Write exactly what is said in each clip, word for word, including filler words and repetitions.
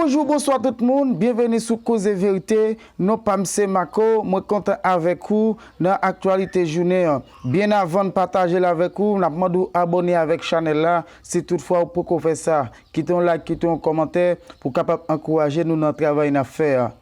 Bonjou, bonswa tout moun, byenveni sou Koze Verite. Non pa m se Marco, mwen kontan avèk ou nan aktyalite jounen an. Byen avan n pataje l avèk ou, n ap mande w abòne avèk chanèl la, si toutfwa ou poko fè sa. Kite yon like, kite yon kòmantè pou w kapab ankouraje nou nan travay n ap fè a.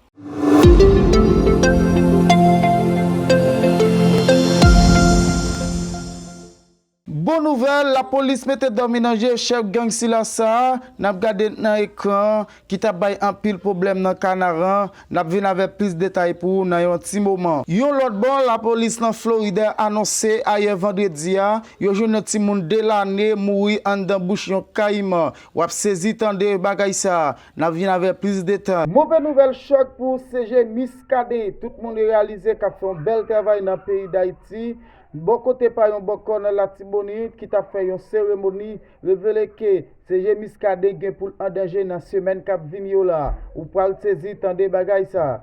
Bon nouvèl, lapolis mete dòmi nan je chèf gang sila sa a, n ap gade nan ekran an, ki t ap bay anpil pwoblèm nan Kanaran, n ap vin avèk plis detay pou ou nan yon ti moman. Yon lòt bò, lapolis nan Florida anonse ayè vandredi a, yo jwenn yon timoun de lane mouri anndan bouch yon kayiman. W ap sezi tande bagay sa a. N ap vin avèk plis detay. Move nouvèl chòk pou C G Muscadin. Tout moun reyalize k ap fè yon bèl travay nan peyi Dayiti. Bò kote pa yon bòkò nan Latibonit ki t ap fè yon seremoni revele ke C G Muscadin gen pou l an danje nan semèn k ap vini yo la. Ou pral sezi tande bagay sa a.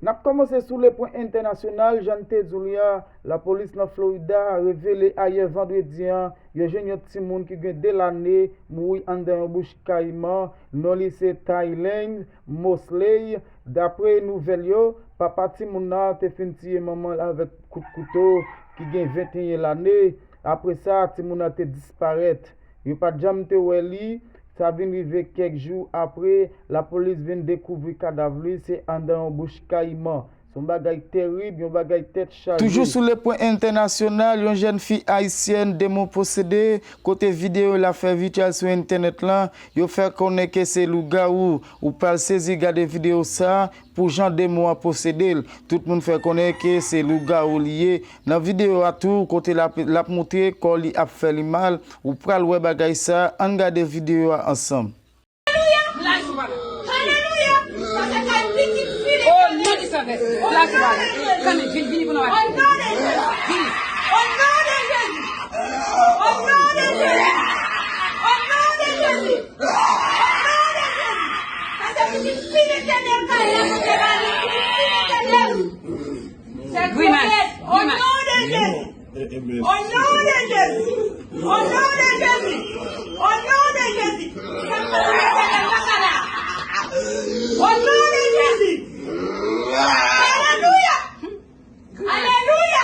N ap kòmanse sou lepwen entènasyonal, jan n te di w li a, lapolis nan Florida revele ayè vandredi an, yo jwenn yon timoun ki gen de lane mouri anndan yon bouch kayiman, non li se Tylen Mosley. Dapre nouvèl yo, papa timoun nan te fin tiye manman l avèk kout kouto ki gen venteyen lane. Apre sa, timoun nan te disparèt. Yo pa t janm te wè li. Sa vin rive kèk jou apre, lapolis vin dekouvri kadav li, se anndan yon bouch kayiman. Se yon bagay terib, yon bagay tèt chaje. Toujou sou lepwen entènasyonal, yon jèn fi ayisyèn demon posede, kote videyo l ap fè viral sou entènèt lan, yo fè konnen ke se lougawou. Ou pral sezi gade videyo sa a, pou jan demon an posede l. Tout moun fè konnen ke se lougawou li ye. Nan videyo a tou, kote l ap, l ap montre kò li ap fè li mal, ou pral wè bagay sa a. Ann gade videyo a ansanm. Alelouya! Alelouya! Sa se kay pitit fi de... O non de Jezi! Vini pou nou. O non de Jezi! Vini. O non de Jezi! O non de Jezi! O non de Jezi! O non de Jezi! Sa se pitit fi Letènèl k ale a, se pitit fi Letènèl. Se Grimas, Grimas. O non de Jezi. O non de Jezi. O non de Jezi. O non de Jezi. Sa se pitit Letènèl k ale a. O non de Jezi. Alelouya. Alelouya!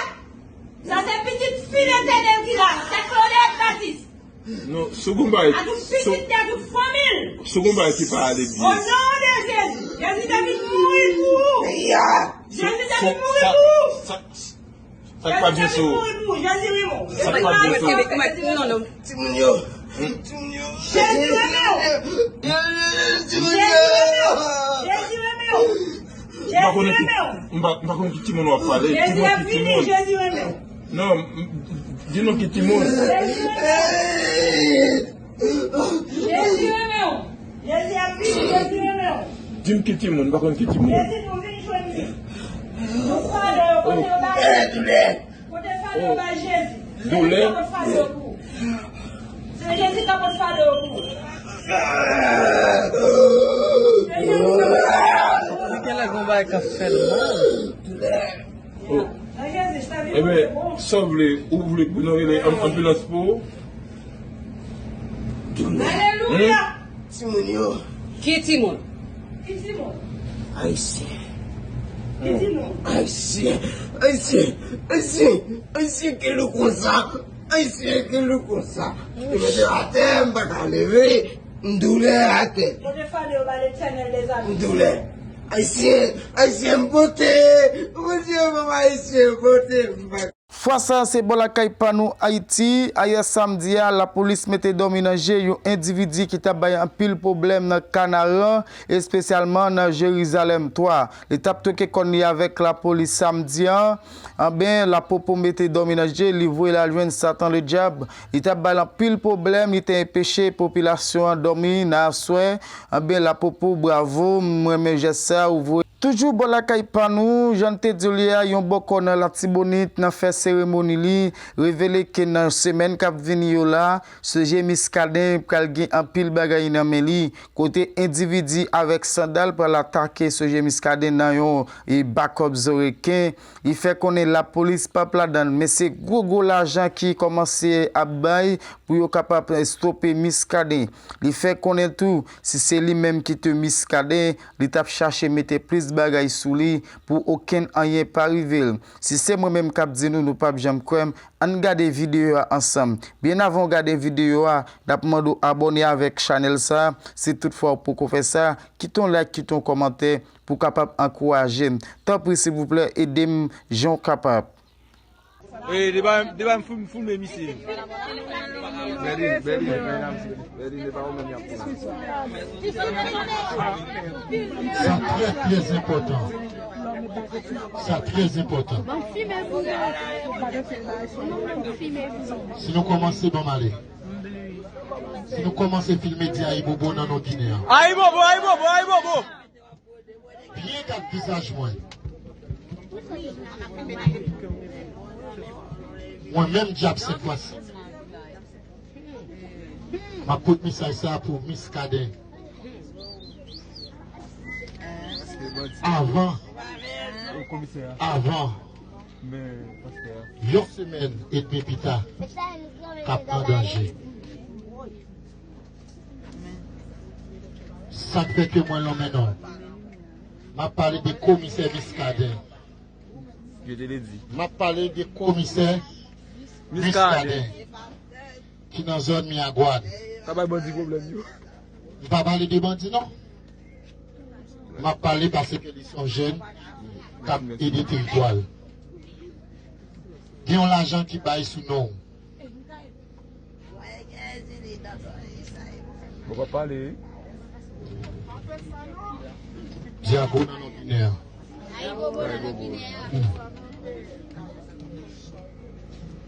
Sa se pitit fi Letènèl ki la. Se Claudette Baptiste. Non, si w gon bagay, ak tout pitit li, ak tout fanmi l. Si w gon bagay ki pa ale byen. O non de Jezi. Jezi te vin mouri pou ou. Jezi te vin mouri pou ou. Sa, sa, sa k pa byen sou ou? Jezi te vin mouri pou ou. Jezi renmen w. Sa k pa byen sou ou? Timoun yo. Timoun yo. Jezi renmen w. Jezi renmen w. Jezi renmen w. M pa konnen ki, m pa, m pa konnen ki timoun w ap pale. Jezi ap vini, Jezi renmen w. Non, m, m, di nou ki timoun. Jezi renmen w. Jezi renmen w. Jezi ap vini, Jezi renmen w. Di m ki timoun, m pa konnen ki timoun. Jezi pou vin jwenn li. Tout fado yo, kote yo ba Jezi. Kote fado yo ba Jezi. Doulè. Jezi ka pot fado yo pou ou. Se Jezi ka pot fado yo pou ou. Se Jezi ka pot fado yo pou ou. Nan kel lè gon bagay k ap fè l mal? Nan Jezi, sa vin bon. Ebyen, sa w vle, ou vle pou nou rele anbilans pou ou? Alelouya! Timoun yo. Ki timoun? Ki timoun? Ayisyen. Ki timoun? Ayisyen. Ayisyen. Ayisyen. Ayisyen ki lou konsa. Ayisyen ki lou konsa. Yo mete atè, m pa ka leve. M doulè atè. Kote fado yo ba Letènèl dezame. M doulè. Ayisyen. Ayisyen m pote. Bondye ban m ayisyen pote. M pa Fwa sa a, se bò lakay pa nou Ayiti. Ayè samdi a, lapolis mete dòmi nan je yon endividi ki t ap bay anpil pwoblèm nan Kanaran, espesyalman nan Jerizalèm twa. Li t ap twoke kòn li avèk lapolis samdi a. Anben, lapopo mete dòmi nan je, li voye l al jwenn Satan Ledyab. Li t ap ba l anpil pwoblèm, li te enpeche popilasyon an dòmi nan aswè. Anben, lapopo, bravo, m renmen jès sa a, ou voye Toujou bò lakay pa nou, jan n te di w li a, yon bòkò nan Latibonit nan fè seremoni li, revele ke nan semèn k ap vini yo la, Sogé Muscadin pral gen anpil bagay nan men li, kote endividi avèk sandal pral atake Sogé Muscadin nan yon, e, bakòp zo reken. Li fè konnen lapolis p ap ladan l, men se gwo gwo lajan ki kòmanse ap bay pou yo kapab estope Muscadin. Li fè konnen tou, si se li menm ki te Muscadin, li t ap chache mete plis bagay sou li pou okenn anyen pa rive l. Si se mwen menm k ap di nou, nou p ap janm kwè m, ann gade videyo a ansanm. Byen avan w gade videyo a, n ap mande w abòne avèk chanèl sa, si toutfwa w poko fè sa, kite yon like, kite yon kòmantè pou w kapab ankouraje m. Tanpri, silvouplè, ede m jan w kapab. E, depa, depa m fou-, m filme misye. Bèdi, Bèdi, Bèdi, depa ou menm y ap filme. Sa trè, trè enpòtan. Sa trè enpòtan. Si nou kòmanse, ban m ale. Si nou kòmanse filme, di Ayibobo nan non Ginen an. Ayibobo, Ayibobo, Ayibobo! Byen gad vizaj mwen. Mwen menm, dyab sèt fwa si. M ap pote mesaj sa pou Muscadin. Avan, avan yon semèn edmi pita k ap an danje. Sa k fè ke mwen lonmen non. M ap pale de komisè Muscadin. M ap pale de komisè Muscadin ki nan zòn Miragwàn. Pa bay bandi pwoblèm yo. M pa pale de bandi non. M ap pale paske li se yon jèn k ap ede teritwa l. Gen yon lajan ki bay sou non w. Ou pa pale, wi. Dyago nan non Ginen an.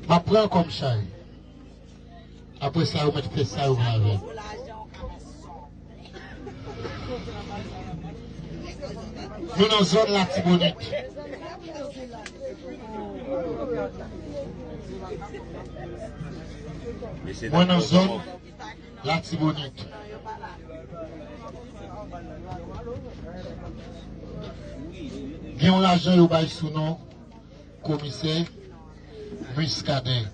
M ap pran kòm chay. Apre sa, yo mèt fè sa yo vle avè m. Nou nan zòn Latibonit. Mwen nan zòn Latibonit. Gen yon lajan yo bay sou non komisè Muscadin.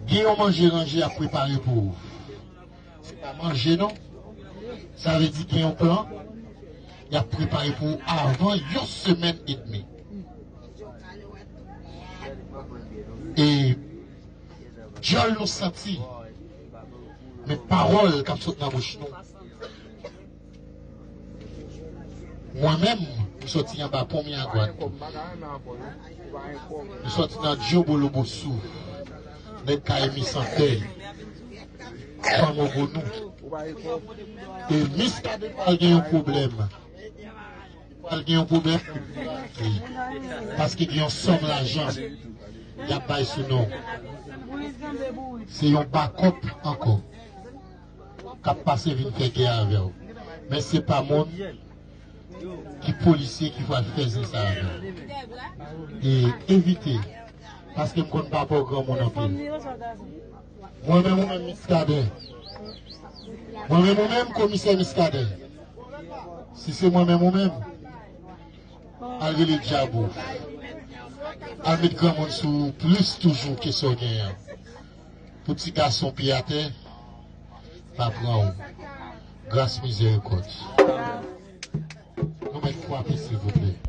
Gen yon manje ranje y ap prepare pou ou. Se pa manje non. Sa vle di gen yon plan y ap prepare pou ou avan yon semèn edmi. E dyòl nou santi, men pawòl k ap sot nan bouch nou. Mwen menm, m soti anba pon Miragwàn. M soti nan Dyobo Lobosou. Nèg Kayimi Santèy. Fanm Ogonou. E Muscadin pral gen yon pwoblèm. Pral gen yon pwoblèm. Paske gen yon sòm lajan y ap bay sou non. Se yon bakòp ankò k ap pase vin fè gè avè w. Men se pa moun ki polisye ki pral fè zen sa avè w. E evite, paske m konn papa w granmoun anpil. Mwen menm ou menm Muscadin. Mwen menm ou menm komisè Muscadin. Si se mwen menm ou menm, al rele djab ou. Al met granmoun sou ou plis toujou ke sa w genyen an. Pou ti gason pye atè, pa pran ou. Gras mizèrikòd. Nou mèt kwape silvouplè.